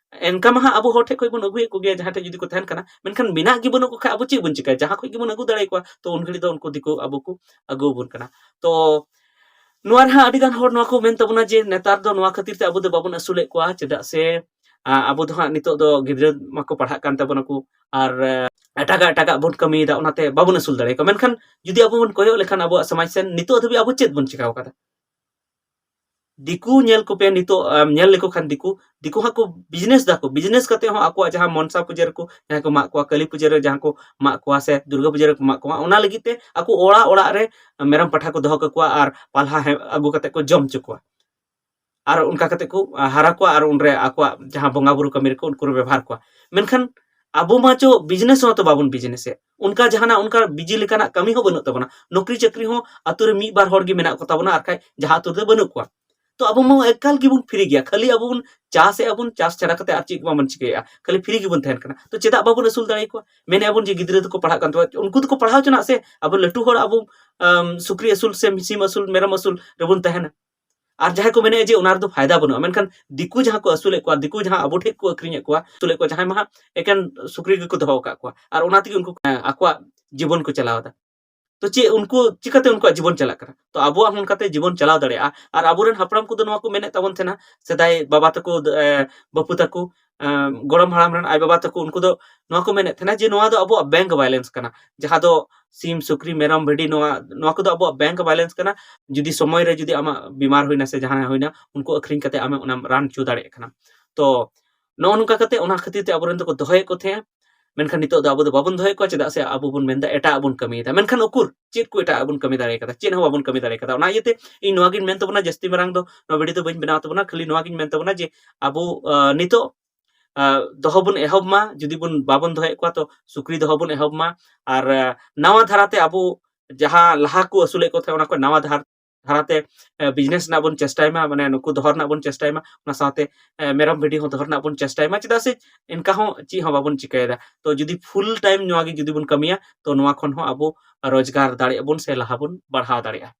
ᱮᱱᱠᱟ ᱢᱟ ᱦᱟᱸᱜ ᱟᱵᱚ ᱦᱚᱲ ᱴᱷᱮᱱ ᱠᱷᱚᱱ ᱵᱚᱱ ᱟᱹᱜᱩᱭᱮᱫ ᱠᱚᱜᱮᱭᱟ, ᱡᱟᱦᱟᱸ ᱴᱷᱮᱱ ᱡᱩᱫᱤ ᱠᱚ ᱛᱟᱦᱮᱱ ᱠᱟᱱᱟ, ᱢᱮᱱᱠᱷᱟᱱ ᱢᱮᱱᱟᱜ ᱜᱮ ᱵᱟᱹᱱᱩᱜ ᱠᱚ ᱠᱷᱟᱡ ᱟᱵᱚ ᱪᱮᱫ ᱵᱚᱱ ᱪᱤᱠᱟᱹᱭᱟ? ᱡᱟᱦᱟᱸ ᱠᱷᱚᱱ ᱜᱮᱵᱚᱱ ᱟᱹᱜᱩ ᱫᱟᱲᱮᱭᱟᱠᱚᱣᱟ, ᱛᱚ ᱩᱱ ᱜᱷᱟᱹᱲᱤᱡ ᱫᱚ ᱩᱱᱠᱩ ᱫᱤᱠᱩ ᱟᱵᱚ ᱠᱚ ᱟᱹᱜᱩ ᱟᱵᱚᱱ ᱠᱟᱱᱟ᱾ ᱛᱚ ᱱᱚᱣᱟ ᱨᱮᱦᱟᱸᱜ ᱟᱹᱰᱤ ᱜᱟᱱ ᱦᱚᱲ ᱱᱚᱣᱟ ᱠᱚ ᱢᱮᱱ ᱛᱟᱵᱚᱱᱟ ᱡᱮ ᱱᱮᱛᱟᱨ ᱫᱚ ᱱᱚᱣᱟ ᱠᱷᱟᱹᱛᱤᱨ ᱛᱮ ᱟᱵᱚ ᱫᱚ ᱵᱟᱵᱚᱱ ᱟᱹᱥᱩᱞᱮᱫ ᱠᱚᱣᱟ, ᱪᱮᱫᱟᱜ ᱥᱮ, ᱟ, ᱟᱵᱚ ᱫᱚ ᱦᱟᱸᱜ ᱱᱤᱛᱚᱜ ᱫᱚ ᱜᱤᱫᱽᱨᱟᱹ ᱢᱟᱠᱚ ᱯᱟᱲᱦᱟᱜ ᱠᱟᱱ ᱛᱟᱵᱚᱱᱟ ᱠᱚ, ᱟᱨ, ᱮ, ᱮᱴᱟᱜᱟᱜ, ᱮᱴᱟᱜᱟᱜ ᱵᱚᱱ ᱠᱟᱹᱢᱤᱭᱮᱫᱟ, ᱚᱱᱟᱛᱮ ᱵᱟᱵᱚᱱ ᱟᱹᱥᱩᱞ ᱫᱟᱲᱮᱭᱟᱠᱚᱣᱟ᱾ ᱢᱮᱱᱠᱷᱟᱱ ᱡᱩᱫᱤ ᱟᱵᱚ ᱵᱚᱱ ᱠᱚᱭᱚᱜ ᱞᱮᱠᱷᱟᱱ ᱟᱵᱚᱣᱟᱜ ᱥᱚᱢᱟᱡᱽ ᱥᱮᱱ, ᱱᱤᱛᱚᱜ ᱫᱷᱟᱹᱵᱤᱡ ᱟᱵᱚ ᱪᱮᱫ ᱵᱚᱱ ᱪᱤᱠᱟᱹ ᱟᱠᱟᱫᱟ? ᱫᱤᱠᱩ ᱧᱮᱞ ᱠᱚᱯᱮ ᱱᱤᱛᱚᱜ, ᱟᱢ ᱧᱮᱞ ᱞᱮᱠᱚ ᱠᱷᱟᱱ ᱫᱤᱠᱩ, ᱫᱤᱠᱩ ᱦᱟᱸᱜ ᱠᱚ ᱵᱤᱡᱽᱱᱮᱥ ᱫᱟᱠᱚ, ᱵᱤᱡᱽᱱᱮᱥ ᱠᱟᱛᱮ ᱦᱚᱸ ᱟᱠᱚᱣᱟᱜ ᱡᱟᱦᱟᱸ ᱢᱚᱱᱥᱟ ᱯᱩᱡᱟᱹ ᱨᱮᱠᱚ, ᱡᱟᱦᱟᱸᱭ ᱠᱚ ᱢᱟᱜ ᱠᱚᱣᱟ, ᱠᱟᱹᱞᱤ ᱯᱩᱡᱟᱹ ᱨᱮ ᱡᱟᱦᱟᱸ ᱠᱚ ᱢᱟᱜ ᱠᱚᱣᱟ ᱥᱮ ᱫᱩᱨᱜᱟᱹ ᱯᱩᱡᱟᱹ ᱨᱮᱠᱚ ᱢᱟᱜ ᱠᱚᱣᱟ, ᱚᱱᱟ ᱞᱟᱹᱜᱤᱫ ᱛᱮ ᱟᱠᱚ ᱚᱲᱟᱜ ᱚᱲᱟᱜ ᱨᱮ ᱢᱮᱨᱚᱢ ᱯᱟᱴᱷᱟ ᱠᱚ ᱫᱚᱦᱚ ᱠᱟᱠᱚᱣᱟ ᱟᱨ ᱯᱟᱞᱦᱟ ᱦᱮ-, ᱟᱹᱜᱩ ᱠᱟᱛᱮ ᱠᱚ ᱡᱚᱢ ᱦᱚᱪᱚ ᱠᱚᱣᱟ᱾ ᱟᱨ ᱚᱱᱠᱟ ᱠᱟᱛᱮ ᱠᱚ, ᱟ, ᱦᱟᱨᱟ ᱠᱚᱣᱟ ᱟᱨ ᱩᱱᱨᱮ ᱟᱠᱚᱣᱟᱜ ᱡᱟᱦᱟᱸ ᱵᱚᱸᱜᱟ ᱵᱩᱨᱩ ᱠᱟᱹᱢᱤ ᱨᱮᱠᱚ ᱩᱱᱠᱩ ᱨᱮ ᱵᱮᱵᱚᱦᱟᱨ ᱠᱚᱣᱟ᱾ ᱢᱮᱱᱠᱷᱟᱱ ᱟᱵᱚ ᱢᱟ ᱪᱚ ᱵᱤᱡᱽᱱᱮᱥ ᱦᱚᱸ ᱛᱚ ᱵᱟᱵᱚᱱ ᱵᱤᱡᱽᱱᱮᱥᱮᱫ, ᱚᱱᱠᱟ ᱡᱟᱦᱟᱱᱟᱜ ᱚᱱᱠᱟ ᱵᱤᱡᱤ ᱞᱮᱠᱟᱱᱟᱜ ᱠᱟᱹᱢᱤ ᱦᱚᱸ ᱵᱟᱹᱱᱩᱜ ᱛᱟᱵᱚᱱᱟ᱾ ᱱᱚᱠᱨᱤ ᱪᱟᱹᱠᱨᱤ ᱦᱚᱸ ᱟᱛᱳ ᱨᱮ ᱢᱤᱫ ᱵᱟᱨ ᱦᱚᱲ ᱜᱮ ᱢᱮᱱᱟᱜ ᱠᱚ ᱛᱟᱵᱚᱱᱟ, ᱟᱨ ᱠᱷᱟᱡ ᱡᱟᱦᱟᱸ ᱟᱛᱳ ᱨᱮᱫᱚ ᱵᱟᱹᱱᱩᱜ ᱠᱚᱣᱟ᱾ ᱛᱚ ᱟᱵᱚ ᱢᱟ ᱮᱠᱟᱞ ᱜᱮᱵᱚᱱ ᱯᱷᱨᱤ ᱜᱮᱭᱟ, ᱠᱷᱟᱹᱞᱤ ᱟᱵᱚ ᱵᱚᱱ ᱪᱟᱥᱮᱫᱼᱟ ᱵᱚᱱ, ᱪᱟᱥ ᱪᱷᱟᱲᱟ ᱠᱟᱛᱮ ᱟᱨ ᱪᱮᱫ ᱜᱮ ᱵᱟᱵᱚᱱ ᱪᱤᱠᱟᱹᱭᱮᱫᱼᱟ, ᱠᱷᱟᱹᱞᱤ ᱯᱷᱨᱤ ᱜᱮᱵᱚᱱ ᱛᱟᱦᱮᱱ ᱠᱟᱱᱟ᱾ ᱛᱚ ᱪᱮᱫᱟᱜ ᱵᱟᱵᱚᱱ ᱟᱹᱥᱩᱞ ᱫᱟᱲᱮᱭᱟᱠᱚᱣᱟ? ᱢᱮᱱᱮᱫᱼᱟ ᱵᱚᱱ ᱡᱮ ᱜᱤᱫᱽᱨᱟᱹ ᱫᱚᱠᱚ ᱯᱟᱲᱦᱟᱜ ᱠᱟᱱ ᱛᱟᱵᱚᱱᱟ, ᱩᱱᱠᱩ ᱫᱚᱠᱚ ᱯᱟᱲᱦᱟᱣ ᱦᱚᱪᱚᱱᱟᱜ ᱥᱮ, ᱟᱵᱚ ᱞᱟᱹᱴᱩ ᱦᱚᱲ ᱟᱵᱚ, ᱟᱢ, ᱥᱩᱠᱨᱤ ᱟᱹᱥᱩᱞ ᱥᱮ ᱥᱤᱢ ᱟᱹᱥᱩᱞ, ᱢᱮᱨᱚᱢ ᱟᱹᱥᱩᱞ ᱨᱮᱵᱚᱱ ᱛᱟᱦᱮᱱᱟ᱾ ᱟᱨ ᱡᱟᱦᱟᱸᱭ ᱠᱚ ᱢᱮᱱᱮᱫᱼᱟ ᱡᱮ ᱚᱱᱟ ᱨᱮᱫᱚ ᱯᱷᱟᱭᱫᱟ ᱵᱟᱹᱱᱩᱜᱼᱟ, ᱢᱮᱱᱠᱷᱟᱱ ᱫᱤᱠᱩ ᱡᱟᱦᱟᱸ ᱠᱚ ᱟᱹᱥᱩᱞᱮᱫ ᱠᱚᱣᱟ, ᱫᱤᱠᱩ ᱡᱟᱦᱟᱸ ᱟᱵᱚ ᱴᱷᱮᱱ ᱠᱚ ᱟᱹᱠᱷᱨᱤᱧᱮᱫ ᱠᱚᱣᱟ, ᱟᱹᱥᱩᱞᱮᱫ ᱠᱚᱣᱟ, ᱡᱟᱦᱟᱸᱭ ᱢᱟ ᱦᱟᱸᱜ ᱮᱠᱮᱱ ᱥᱩᱠᱨᱤ ᱜᱮᱠᱚ ᱫᱚᱦᱚ ᱟᱠᱟᱫ ᱠᱚᱣᱟ, ᱟᱨ ᱚᱱᱟ ᱛᱮᱜᱮ ᱩᱱᱠᱩ, ᱮᱸ, ᱟᱠᱚᱣᱟᱜ ᱡᱤᱵᱚᱱ ᱠᱚ ᱪᱟᱞᱟᱣ ᱮᱫᱟ᱾ ᱛᱚ ᱪᱮᱫ ᱩᱱᱠᱩ ᱪᱤᱠᱟᱹᱛᱮ ᱩᱱᱠᱩᱣᱟᱜ ᱡᱤᱵᱚᱱ ᱪᱟᱞᱟᱜ ᱠᱟᱱᱟ? ᱛᱚ ᱟᱵᱚᱣᱟᱜ ᱦᱚᱸ ᱚᱱᱠᱟᱛᱮ ᱡᱤᱵᱚᱱ ᱪᱟᱞᱟᱣ ᱫᱟᱲᱮᱭᱟᱜᱼᱟ᱾ ᱟᱨ ᱟᱵᱚᱨᱮᱱ ᱦᱟᱯᱲᱟᱢ ᱠᱚᱫᱚ ᱱᱚᱣᱟ ᱠᱚ ᱢᱮᱱᱮᱫ ᱛᱟᱵᱚᱱ ᱛᱟᱦᱮᱱᱟ, ᱥᱮᱫᱟᱭ ᱵᱟᱵᱟ ᱛᱟᱠᱚ, ᱮ, ᱵᱟᱹᱯᱩ ᱛᱟᱠᱚ, ᱮ, ᱜᱚᱲᱚᱢ ᱦᱟᱲᱟᱢ ᱨᱮᱱ ᱟᱭᱳ ᱵᱟᱵᱟ ᱛᱟᱠᱚ, ᱩᱱᱠᱩ ᱫᱚ ᱱᱚᱣᱟ ᱠᱚ ᱢᱮᱱᱮᱫ ᱛᱟᱦᱮᱱᱟ ᱡᱮ ᱱᱚᱣᱟ ᱫᱚ ᱟᱵᱚᱣᱟᱜ ᱵᱮᱝᱠ ᱵᱮᱞᱮᱱᱥ ᱠᱟᱱᱟ, ᱡᱟᱦᱟᱸ ᱫᱚ ᱥᱤᱢ, ᱥᱩᱠᱨᱤ, ᱢᱮᱨᱚᱢ, ᱵᱷᱤᱰᱤ, ᱱᱚᱣᱟ, ᱱᱚᱣᱟ ᱠᱚᱫᱚ ᱟᱵᱚᱣᱟᱜ ᱵᱮᱝᱠ ᱵᱮᱞᱮᱱᱥ ᱠᱟᱱᱟ᱾ ᱡᱩᱫᱤ ᱥᱚᱢᱚᱭ ᱨᱮ ᱡᱩᱫᱤ ᱟᱢᱟᱜ ᱵᱤᱢᱟᱨ ᱦᱩᱭᱱᱟ ᱥᱮ ᱡᱟᱦᱟᱱᱟᱜ ᱦᱩᱭᱱᱟ, ᱩᱱᱠᱩ ᱟᱹᱠᱷᱨᱤᱧ ᱠᱟᱛᱮ ᱟᱢᱮ ᱚᱱᱟᱢ ᱨᱟᱱ ᱦᱚᱪᱚ ᱫᱟᱲᱮᱭᱟᱜ ᱠᱟᱱᱟ᱾ ᱛᱚ ᱱᱚᱜᱼᱚ ᱱᱚᱝᱠᱟ ᱠᱟᱛᱮ ᱚᱱᱟ ᱠᱷᱟᱹᱛᱤᱨ ᱛᱮ ᱟᱵᱚᱨᱮᱱ ᱫᱚᱠᱚ ᱫᱚᱦᱚᱭᱮᱫ ᱠᱚ ᱛᱟᱦᱮᱸᱜᱼᱟ᱾ ᱢᱮᱱᱠᱷᱟᱱ ᱱᱤᱛᱚᱜ ᱫᱚ ᱟᱵᱚ ᱫᱚ ᱵᱟᱵᱚᱱ ᱫᱚᱦᱚᱭᱮᱫ ᱠᱚᱣᱟ᱾ ᱪᱮᱫᱟᱜ ᱥᱮ ᱟᱵᱚ ᱵᱚᱱ ᱢᱮᱱᱫᱟ ᱮᱴᱟᱜ ᱵᱚᱱ ᱠᱟᱹᱢᱤᱭᱮᱫᱟ, ᱢᱮᱱᱠᱷᱟᱱ ᱩᱠᱩᱨ ᱪᱮᱫ ᱠᱚ ᱮᱴᱟᱜ ᱵᱚᱱ ᱠᱟᱹᱢᱤ ᱫᱟᱲᱮ ᱠᱟᱫᱟ? ᱪᱮᱫ ᱦᱚᱸ ᱵᱟᱵᱚᱱ ᱠᱟᱹᱢᱤ ᱫᱟᱲᱮ ᱠᱟᱫᱟ᱾ ᱚᱱᱟ ᱤᱭᱟᱹᱛᱮ ᱤᱧ ᱱᱚᱣᱟ ᱜᱤᱧ ᱢᱮᱱ ᱛᱟᱵᱚᱱᱟ, ᱡᱟᱹᱥᱛᱤ ᱢᱟᱨᱟᱝ ᱫᱚ ᱱᱚᱣᱟ ᱵᱷᱤᱰᱤᱭᱳ ᱫᱚ ᱵᱟᱹᱧ ᱵᱮᱱᱟᱣ ᱛᱟᱵᱚᱱᱟ, ᱠᱷᱟᱹᱞᱤ ᱱᱚᱣᱟ ᱜᱤᱧ ᱢᱮᱱ ᱛᱟᱵᱚᱱᱟ ᱡᱮ ᱟᱵᱚ, ᱟᱸ, ᱱᱤᱛᱚᱜ, ᱟᱸ, ᱫᱚᱦᱚ ᱵᱚᱱ ᱮᱦᱚᱵ ᱢᱟ᱾ ᱡᱩᱫᱤ ᱵᱚᱱ, ᱵᱟᱵᱚᱱ ᱫᱚᱦᱚᱭᱮᱫ ᱠᱚᱣᱟ, ᱛᱚ ᱥᱩᱠᱨᱤ ᱫᱚᱦᱚ ᱵᱚᱱ ᱮᱦᱚᱵ ᱢᱟ᱾ ᱟᱨ, ᱟᱸ, ᱱᱟᱣᱟ ᱫᱷᱟᱨᱟᱛᱮ ᱟᱵᱚ ᱡᱟᱦᱟᱸ ᱞᱟᱦᱟ ᱠᱚ ᱟᱹᱥᱩᱞᱮᱫ ᱠᱚ ᱛᱟᱦᱮᱸᱫ, ᱚᱱᱟ ᱠᱚ ᱱᱟᱣᱟ ᱫᱷᱟᱨ-, ᱫᱷᱟᱨᱟᱛᱮ, ᱟᱸ, ᱵᱤᱡᱽᱱᱮᱥ ᱨᱮᱱᱟᱜ ᱵᱚᱱ ᱪᱮᱥᱴᱟᱭ ᱢᱟ, ᱢᱟᱱᱮ ᱱᱩᱠᱩ ᱫᱚᱦᱚ ᱨᱮᱱᱟᱜ ᱵᱚᱱ ᱪᱮᱥᱴᱟᱭ ᱢᱟ, ᱚᱱᱟ ᱥᱟᱶᱛᱮ, ᱟᱸ, ᱢᱮᱨᱚᱢ ᱵᱷᱤᱰᱤ ᱦᱚᱸ ᱫᱚᱦᱚ ᱨᱮᱱᱟᱜ ᱵᱚᱱ ᱪᱮᱥᱴᱟᱭ ᱢᱟ᱾ ᱪᱮᱫᱟᱜ ᱥᱮ ᱤᱱᱠᱟ ᱦᱚᱸ ᱪᱮᱫ ᱦᱚᱸ ᱵᱟᱵᱚᱱ ᱪᱤᱠᱟᱹᱭᱮᱫᱟ᱾ ᱛᱚ ᱡᱩᱫᱤ ᱯᱷᱩᱞ ᱴᱟᱭᱤᱢ ᱱᱚᱣᱟ ᱜᱮ ᱡᱩᱫᱤ ᱵᱚᱱ ᱠᱟᱹᱢᱤᱭᱟ, ᱛᱚ ᱱᱚᱣᱟ ᱠᱷᱚᱱ ᱦᱚᱸ ᱟᱵᱚ ᱨᱳᱡᱽᱜᱟᱨ ᱫᱟᱲᱮᱭᱟᱜᱼᱟ ᱵᱚᱱ ᱥᱮ ᱞᱟᱦᱟ ᱵᱚᱱ ᱵᱟᱲᱦᱟᱣ ᱫᱟᱲᱮᱭᱟᱜᱼᱟ᱾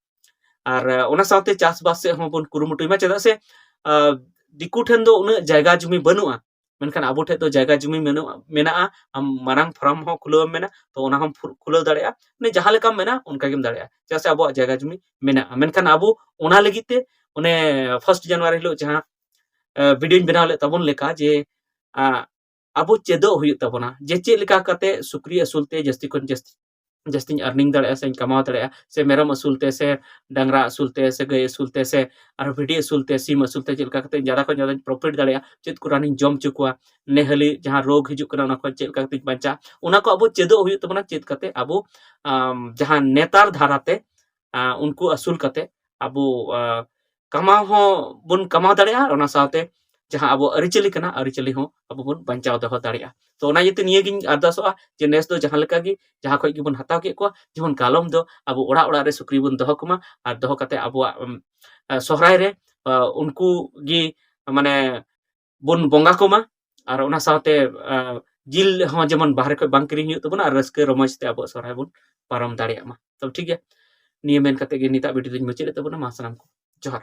ᱟᱨ, ᱟᱸ, ᱚᱱᱟ ᱥᱟᱶᱛᱮ ᱪᱟᱥᱵᱟᱥ ᱥᱮᱫ ᱦᱚᱸᱵᱚᱱ ᱠᱩᱨᱩᱢᱩᱴᱩᱭ ᱢᱟ᱾ ᱪᱮᱫᱟᱜ ᱥᱮ, ᱟᱸ, ᱫᱤᱠᱩ ᱴᱷᱮᱱ ᱫᱚ ᱩᱱᱟᱹᱜ ᱡᱟᱭᱜᱟ ᱡᱩᱢᱤ ᱵᱟᱹᱱᱩᱜᱼᱟ, ᱢᱮᱱᱠᱷᱟᱱ ᱟᱵᱚ ᱴᱷᱮᱱ ᱫᱚ ᱡᱟᱭᱜᱟ ᱡᱩᱢᱤ ᱢᱮᱱᱟᱜᱼᱟ, ᱢᱮᱱᱟᱜᱼᱟ᱾ ᱟᱢ ᱢᱟᱨᱟᱝ ᱯᱷᱟᱨᱢ ᱦᱚᱸ ᱠᱷᱩᱞᱟᱹᱣ ᱮᱢ ᱢᱮᱱᱟ, ᱛᱚ ᱚᱱᱟ ᱦᱚᱸᱢ ᱯᱷᱩ-, ᱠᱷᱩᱞᱟᱹᱣ ᱫᱟᱲᱮᱭᱟᱜᱼᱟ᱾ ᱢᱟᱱᱮ ᱡᱟᱦᱟᱸ ᱞᱮᱠᱟᱢ ᱢᱮᱱᱟ ᱚᱱᱠᱟ ᱜᱮᱢ ᱫᱟᱲᱮᱭᱟᱜᱼᱟ, ᱪᱮᱫᱟᱜ ᱥᱮ ᱟᱵᱚᱣᱟᱜ ᱡᱟᱭᱜᱟ ᱡᱩᱢᱤ ᱢᱮᱱᱟᱜᱼᱟ᱾ ᱢᱮᱱᱠᱷᱟᱱ ᱟᱵᱚ ᱚᱱᱟ ᱞᱟᱹᱜᱤᱫ ᱛᱮ ᱚᱱᱮ ᱯᱷᱟᱥᱴ ᱡᱟᱱᱩᱣᱟᱨᱤ ᱦᱤᱞᱳᱜ ᱡᱟᱦᱟᱸ, ᱟᱸ, ᱵᱷᱤᱰᱤᱭᱳᱧ ᱵᱮᱱᱟᱣ ᱞᱮᱫ ᱛᱟᱵᱚᱱ ᱞᱮᱠᱟ ᱡᱮ, ᱟᱸ, ᱟᱵᱚ ᱪᱮᱫᱚᱜ ᱦᱩᱭᱩᱜ ᱛᱟᱵᱚᱱᱟ ᱡᱮ ᱪᱮᱫ ᱞᱮᱠᱟ ᱠᱟᱛᱮ ᱥᱩᱠᱨᱤ ᱟᱹᱥᱩᱞ ᱛᱮ ᱡᱟᱹᱥᱛᱤ ᱠᱷᱚᱱ ᱡᱟᱹᱥᱛᱤ, ᱡᱟᱹᱥᱛᱤᱧ earning ᱫᱟᱲᱮᱭᱟᱜᱼᱟ ᱥᱮᱧ ᱠᱟᱢᱟᱣ ᱫᱟᱲᱮᱭᱟᱜᱼᱟ, ᱥᱮ ᱢᱮᱨᱚᱢ ᱟᱹᱥᱩᱞ ᱛᱮ, ᱥᱮ ᱰᱟᱝᱨᱟ ᱟᱹᱥᱩᱞ ᱛᱮ, ᱥᱮ ᱜᱟᱹᱭ ᱟᱹᱥᱩᱞ ᱛᱮ, ᱥᱮ ᱟᱨᱦᱚᱸ ᱵᱷᱤᱰᱤ ᱟᱹᱥᱩᱞ ᱛᱮ, ᱥᱤᱢ ᱟᱹᱥᱩᱞ ᱛᱮ ᱪᱮᱫ ᱞᱮᱠᱟ ᱠᱟᱛᱮ ᱡᱟᱫᱟ ᱠᱷᱚᱱ ᱡᱟᱫᱟᱧ profit ᱫᱟᱲᱮᱭᱟᱜᱼᱟ, ᱪᱮᱫ ᱠᱚ ᱨᱟᱱᱤᱧ ᱡᱚᱢ ᱦᱚᱪᱚ ᱠᱚᱣᱟ, ᱱᱮᱦᱟᱹᱞᱤ ᱡᱟᱦᱟᱸ ᱨᱳᱜᱽ ᱦᱤᱡᱩᱜ ᱠᱟᱱᱟ ᱚᱱᱟ ᱠᱷᱚᱱ ᱪᱮᱫ ᱞᱮᱠᱟ ᱠᱟᱛᱮᱧ ᱵᱟᱧᱪᱟᱜᱼᱟ, ᱚᱱᱟ ᱠᱚ ᱟᱵᱚ ᱪᱮᱫᱚᱜ ᱦᱩᱭᱩᱜ ᱛᱟᱵᱚᱱᱟ᱾ ᱪᱮᱫ ᱠᱟᱛᱮ ᱟᱵᱚ, ᱟᱢ, ᱡᱟᱦᱟᱸ ᱱᱮᱛᱟᱨ ᱫᱷᱟᱨᱟᱛᱮ, ᱟᱸ, ᱩᱱᱠᱩ ᱟᱹᱥᱩᱞ ᱠᱟᱛᱮ ᱟᱵᱚ, ᱟᱸ, ᱠᱟᱢᱟᱣ ᱦᱚᱸ ᱵᱚᱱ ᱠᱟᱢᱟᱣ ᱫᱟᱲᱮᱭᱟᱜᱼᱟ, ᱟᱨ ᱚᱱᱟ ᱥᱟᱶᱛᱮ ᱡᱟᱦᱟᱸ ᱟᱵᱚ ᱟᱹᱨᱤᱪᱟᱹᱞᱤ ᱠᱟᱱᱟ, ᱟᱹᱨᱤᱪᱟᱹᱞᱤ ᱦᱚᱸ ᱟᱵᱚ ᱵᱚᱱ ᱵᱟᱧᱪᱟᱣ ᱫᱚᱦᱚ ᱫᱟᱲᱮᱭᱟᱜᱼᱟ᱾ ᱛᱚ ᱚᱱᱟ ᱤᱭᱟᱹᱛᱮ ᱱᱤᱭᱟᱹ ᱜᱤᱧ ᱟᱨᱫᱟᱥᱚᱜᱼᱟ ᱡᱮ ᱱᱮᱥ ᱫᱚ ᱡᱟᱦᱟᱸ ᱞᱮᱠᱟ ᱜᱮ, ᱡᱟᱦᱟᱸ ᱠᱷᱚᱱ ᱜᱮᱵᱚᱱ ᱦᱟᱛᱟᱣ ᱠᱮᱫ ᱠᱚᱣᱟ, ᱡᱮᱢᱚᱱ ᱠᱟᱞᱚᱢ ᱫᱚ ᱟᱵᱚ ᱚᱲᱟᱜ ᱚᱲᱟᱜ ᱨᱮ ᱥᱩᱠᱨᱤ ᱵᱚᱱ ᱫᱚᱦᱚ ᱠᱚᱢᱟ, ᱟᱨ ᱫᱚᱦᱚ ᱠᱟᱛᱮ ᱟᱵᱚᱣᱟᱜ, ᱩᱢ, ᱟᱸ, ᱥᱚᱦᱨᱟᱭ ᱨᱮ, ᱟᱸ, ᱩᱱᱠᱩ ᱜᱮ ᱢᱟᱱᱮ ᱵᱚᱱ ᱵᱚᱸᱜᱟ ᱠᱚᱢᱟ, ᱟᱨ ᱚᱱᱟ ᱥᱟᱶᱛᱮ, ᱟᱸ, ᱡᱤᱞ ᱦᱚᱸ ᱡᱮᱢᱚᱱ ᱵᱟᱦᱨᱮ ᱠᱷᱚᱱ ᱵᱟᱝ ᱠᱤᱨᱤᱧ ᱦᱩᱭᱩᱜ ᱛᱟᱵᱚᱱᱟ, ᱟᱨ ᱨᱟᱹᱥᱠᱟᱹ ᱨᱚᱢᱚᱡᱽ ᱛᱮ ᱟᱵᱚᱣᱟᱜ ᱥᱚᱦᱨᱟᱭ ᱵᱚᱱ ᱯᱟᱨᱚᱢ ᱫᱟᱲᱮᱭᱟᱜ ᱢᱟ᱾ ᱛᱚ ᱴᱷᱤᱠ ᱜᱮᱭᱟ, ᱱᱤᱭᱟᱹ ᱢᱮᱱ ᱠᱟᱛᱮ ᱜᱮ ᱱᱤᱛᱟᱜ ᱵᱷᱤᱰᱤᱭᱳ ᱫᱚᱧ ᱢᱩᱪᱟᱹᱫ ᱮᱫ ᱛᱟᱵᱚᱱᱟ᱾ ᱢᱟ ᱥᱟᱱᱟᱢ ᱠᱚ ᱡᱚᱦᱟᱨ᱾